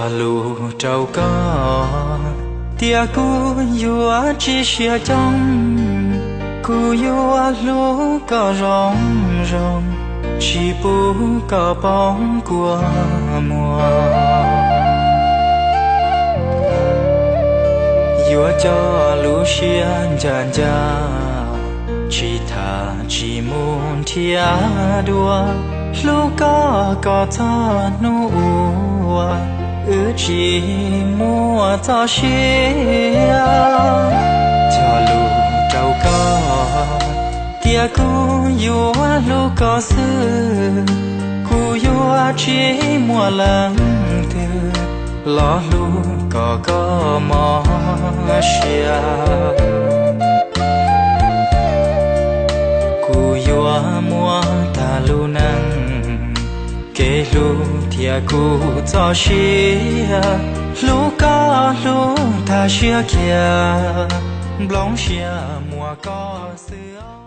Cog lus rau koj tias kuv yuav tsis siab coob, kuv yuav hlub koj zoo zoo, tsis pub koj poob kua muag. Yuav coj lub siab ncaj ncaj, tsis tham tsis mus nrhiav dua, hlub koj kom txog hnub uas wb tsis muaj txoj sia. Cog lus rau koj tias kuv yuav hlub koj xwb, kuv yuav tsis muaj leej twg los hlub kom koj mob siab. Kuv yuav muab tag lub neej, kev hlub thiab kuv txoj sia, hlub koj hlub tag siab kiag, nplooj siab muaj koj xwb.